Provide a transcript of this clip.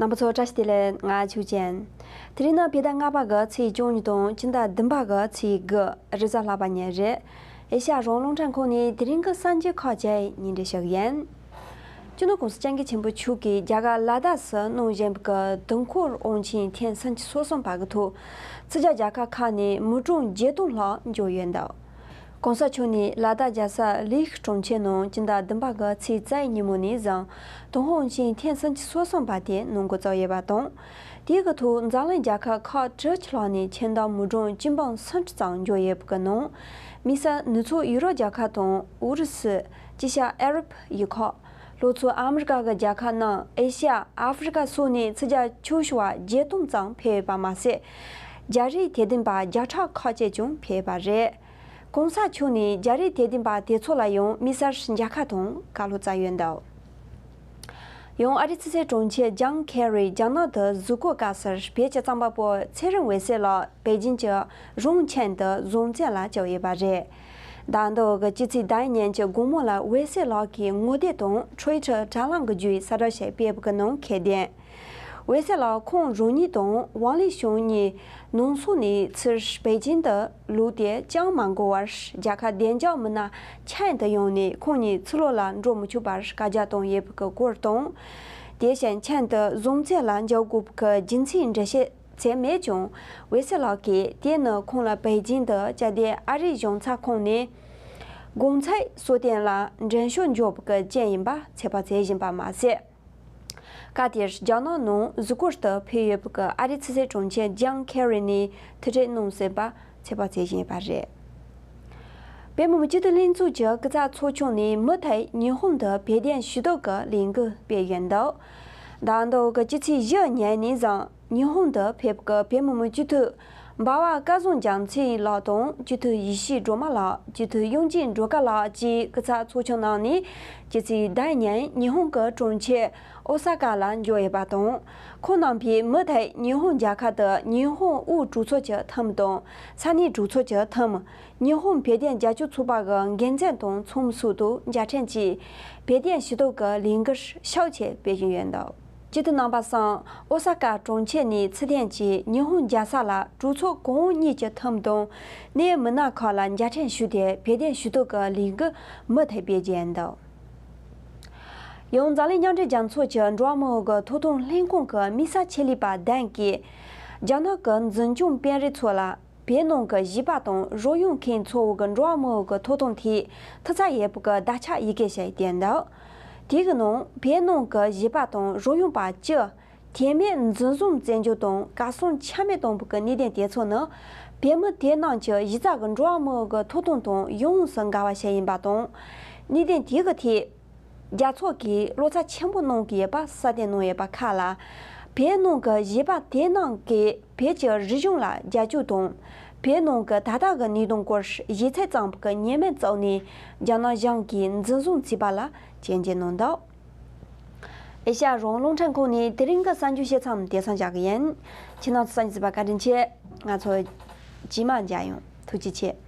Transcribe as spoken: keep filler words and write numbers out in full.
རྣམ་པ་ཚོ་བཀྲ་ཤིས་བདེ་ལེགས། ང་ཆོས་ཅན། དེ་རིང་ནི་བོད་ཟླ་ལྔ་པ་གི་ཚེས་བཅུ་གཉིས་དང་སྤྱི་ཟླ་བདུན་པ་གི་ཚེས་དགུ་རེས་གཟའ་ལྷག་པ་ཉིན་རེད། ཨེ་ཤ་ཡ་རང་དབང་རླུང་འཕྲིན་ཁང་ནས་དེ་རིང་གི་གསར་འགྱུར་ཁག་བཅས་སྙན་སྒྲོན་ཞུ་གི་ཡིན། སྤྱི་ནོར་༸གོང་ས་༸སྐྱབས་མགོན་ཆེན་པོ་མཆོག་གིས་རྒྱ་གར་ལ་དྭགས་སུ་གནང་བཞིན་པའི་དུས་འཁོར་དབང་ཆེན་ཐེངས་སུམ་ཅུ་སོ་གསུམ་པ་གི་ཐོག་ཕྱི་རྒྱལ་རྒྱལ་ཁབ་ཁག་ནས་མི་གྲངས་བརྒྱད་སྟོང་ལྷག་འབྱོར་ཡོད་འདུག ༸གོང་ས་མཆོག་ནས་ལ་དྭགས་རྒྱལ་ས་ལི་གྲོང་ཁྱེར་ནང་སྤྱི་ཟླ་བདུན་པ་གི་ཚེས་རྩ་བའི་ཉིན་མོ་ནས་བཟུང་དུས་འཁོར་དབང་ཆེན་ཐེངས་སུམ་ཅུ་སོ་གསུམ་པ་དེ་གནང་འགོ་བཙུགས་ཡོད་པ་དང་། དེའི་གི་ཐོག་འཛམ་གླིང་རྒྱལ་ཁབ་ཁག་དྲུག་ཅུ་ལྷག་ནས་ཁྱིམ་བདག་མི་གྲངས་བཅུ་འབུམ་སུམ་ཁྲི་ཙམ་འབྱོར་ཡོད་པའི་གི་ནང་། དམིགས་བསལ་ནུབ་ཕྱོགས་ཡུ་རོབ་རྒྱལ་ཁབ་དང་ཨུ་རུ་སུ། དཀྱིལ་ཤར་ཨེ་རོབ་ཡུལ་ཁག་ལྷོ་མཚོ་ཨ་མི་རི་ཀ་གི་རྒྱལ་ཁབ་རྣམས། ཨེ་ཤ་ཡ། ཨ་ཧྥེ་རི་ཀ་སོགས་ནས་ཕྱི་རྒྱལ་ཆོས་ཞུ་བ་བརྒྱད་སྟོང་ཙམ་ཕེབས་ཡོད་པ་མ་ཟད། རྒྱ་རིགས་དད་ལྡན་པ་བརྒྱ་ཕྲག་ཁག་ཅིག་ཀྱང་ཕེབས་ཡོད་པ་རེད། ༸གོང་ས་མཆོག་ནས་རྒྱ་རིགས་དད་ལྡན་པ་དེ་ཚོ་ལ་ཡང་དམིགས་བསལ་མཇལ་ཁ་དང་བཀའ་སློབ་སྩལ་ཡོད་འདུག་ཡང་ཨ་རིའི་ཕྱི་སྲིད་དྲུང་ཆེ་ཇོན་ཁེ་རི་རྒྱ་ནག་ཏུ་གཟིགས་སྐོར་སྐབས་སུ་བོད་ཀྱི་རྩོམ་པ་པོ་ཚེ་རིང་འོད་ཟེར་ལགས་པེ་ཅིན་གྱི་རོང་ཆེན་དུ་གཟིམ་ཚུལ་ལ་བཅར་ཡོད་པ་རེད། ཟླ་འདིའི་གི་སྤྱི་ཚེས་ཟླ་ཉིན་གྱི་དགོང་མོ་ལ་འོད་ཟེར་ལགས་ཀྱི་ངོ་དེབ་དང་ཊུའི་ཊར་དྲ་ལམ་གྱི་བརྒྱུད་གསལ་བསྒྲགས་ཤིག་སྤེལ་བའི་གི་ནང་འཁོད་དོན། འོད་ཟེར་ལགས་ཁོང་རང་ཉིད་དང་ཝང་ལི་ཞུང་གཉིས་ནང་སོག་ནས་ཚུར་པེ་ཅིན་དུ་ལོག་སྟེ་ཅང་མ་འགོར་བར་རྒྱལ་ཁབ་བདེ་འཇགས་མི་སྣ་ཆེན་དུ་ཡོང་ནས་ཁོང་གཉིས་ཕྱི་ལོགས་ལ་འགྲོ་མི་ཆོག་པར་བཀའ་རྒྱ་བཏང་ཡོད་པའི་གི་སྐོར་དང་། དེ་བཞིན་ཆེན་དུ་གཟིམ་ཚུལ་ལ་འཇུག་དགོས་པའི་གི་རྒྱུ་མཚན་འགྲེལ་བཤད་བྱས་མེད་ཀྱང་། འོད་ཟེར་ལགས་ཀྱིས་དེ་ནི་ཁོང་ལ་པེ་ཅིན་དུ་བཅའ་སྡོད་ཨ་རིའི་གཞུང་ཚབ་ཁང་ནས་གོང་ཚད་གསོལ་སྟོན་ལ་མགྲོན་ཤོག་འབྱོར་བའི་གི་རྐྱེན་ཡིན་པ་ཚོད་དཔག་བྱེད་བཞིན་པ་མ་ཟད། སྐབས་དེར་རྒྱ་ནག་ནང་གཟིགས་སྐོར་དུ་ཕེབས་ཡོད་པའི་གི་ཨ་རིའི་ཕྱི་སྲིད་དྲུང་ཆེ་ཇོན་ཁེ་རི་ནས་ཐུག་འཕྲད་གནང་ཟིན་པ་ཚོད་དཔག་བྱེད་བཞིན་ཡོད་པ་རེད། བོད་མི་མང་སྤྱི་འཐུས་ལྷན་ཚོགས་ཀྱི་སྐུ་ཚབ་ཚོགས་ཆུང་ནས་མུ་མཐུད་ཉི་ཧོང་དུ་བོད་དོན་ཞུ་གཏུག་གི་ལས་འགུལ་སྤེལ་ཡོད་འདུག་ཟླ་འདིའི་གི་སྤྱི་ཚེས་བཞི་ཉིན་ནས་བཟུང་ཉི་ཧོང་དུ་ཕེབས་ཀྱི་བོད་མི་མང་སྤྱི་འཐུས་འབའ་བ་སྐལ་བཟང་རྒྱལ་མཚན་ལགས་དང་སྤྱི་འཐུས་ཡེ་ཤེས་སྒྲོལ་མ་ལགས། སྤྱི་འཐུས་དབྱངས་ཅན་སྒྲོལ་དཀར་ལགས་བཅས་སྐུ་ཚབ་ཚོགས་ཆུང་གནང་ནས་སྤྱི་ཚེས་ཟླ་ཉིན་ཉི་ཧོང་གི་གྲོང་ཁྱེར་ཨོ་ས་ཀ་ལ་འབྱོར་ཡོད་པ་དང་། ཁོང་རྣམ་པས་མུ་མཐུད་ཉི་ཧོང་རྒྱལ་ཁབ་ཏུ་ཉི་ཧོང་དབུས་གྲོས་ཚོགས་ཀྱི་འཐུས་མི་དང་ས་གནས་གྲོས་ཚོགས་ཀྱི་འཐུས་མི། ཉི་ཧོང་བོད་དོན་རྒྱབ་སྐྱོར་ཚོགས་པ་གི་འགན་འཛིན་དང་ཚོགས་མི་སོགས་དང་མཇལ་འཕྲད་ཀྱིས་བོད་དོན་ཞུ་གཏུག་གི་ལས་འགུལ་ཤུགས་ཆེ་སྤེལ་བཞིན་ཡོད་འདུག་སྤྱི་འཐུས་རྣམ་པ་ཚོས་ཨོ་ས་ཀ་གྲོང་ཁྱེར་ནས་ཚུར་ཐོན་གྱིས་ཉི་ཧོང་རྒྱལ་ས་ལ་གྲོས་ཚོགས་གོང་འོག་གཉིས་ཀྱི་འཐུས་མི་དང་གནད་ཡོད་མི་སྣ་ཁག་ལ་མཇལ་འཕྲད་ཞུས་ཏེ་བོད་དོན་ཞུ་གཏུག་གི་ལས་འགུལ་མུ་མཐུད་སྤེལ་གྱི་ཡོད་འདུག་ཡང་འཛམ་གླིང་མཉམ་འབྲེལ་རྒྱལ་ཚོགས་ཀྱི་འགྲོ་བ་མིའི་གི་ཐོབ་ཐང་ལྷན་ཁང་གི་དམིགས་བསལ་ཆེད་ལས་པ་གདན་གྱིས་རྒྱ་ནག་གི་འཛིན་སྐྱོང་དཔོན་རིགས་ཚོ་ལ་བོད་ནང་གི་གཞིས་པ་དང་རོལ་དབྱངས་མཁན་ཚོའི་གི་འགྲོ་བ་མིའི་གི་ཐོབ་ཐང་ཐད་ཐུགས་འཚབ་ཡོད་པའི་གི་བརྡ་ཁྱབ་ཡི་གེ་ཞིག་བསྟན་འདུག་དེའི་གི་ནང་བོད་ནང་གི་གཞིས་པ་དང་རོལ་དབྱངས་པ་བཅས་དེ་མིན་འཛིན་བཟུང་བཙན་འཇུག་དང་གར་སོང་ཆ་མེད་གཏོང་བའི་གི་གནད་དོན་དེ་ཚོ་ནི་བོད་མི་དེ་རྣམས་ཀྱི་གཞི་རྩ་གི་འགྲོ་བ་མིའི་གི་ཐོབ་ཐང་དང་ཡོངས་སུ་འགལ་བ་ཞིག་ཡིན་པ་དང་། གནད་དོན་དེ་གི་ཐད། རྒྱལ་ཚོགས་ཀྱིས་བློ་འཚབ་ཆེན་པོ་གནང་གི་ཡོད་པ་གསལ་སྟོན་གནང་ཡོད་པ་ཁག་ལ། བོད་ནང་གི་གཞིས་པ་དེ་རྣམས་ཀྱིས་བོད་ཀྱི་རིག་གཞུང་ལ་རྒྱབ་སྐྱོར་དང་། བོད་ནང་གི་ད་ལྟ་གི་གནས་སྟངས་སྐོར་ཞིབ་འཚོལ་གཙང་པོ་གི་ཉེས་མིང་བཙུགས་ནས་རྒྱ་ནག་གཞུང་གིས་འཛིན་བཟུང་བྱས་པ་ལ་སྐྱོན་བརྗོད་གནང་འདུག་ཨེ་ཤ་ཡ་རང་དབང་རླུང་འཕྲིན་ཁང་ནས་དེ་རིང་གི་གསར་འགྱུར་བཤད་མཚམས་དེ་ཙམ་བཞག་གི་ཡིན། ཁྱེད་རྣམ་ཚོ་གསན་གཟིགས་པ་བཀའ་དྲིན་ཆེ། ང་ཚོ་རྗེས་མ་མཇལ་ཡོང་། ཐུགས་རྗེ་ཆེ།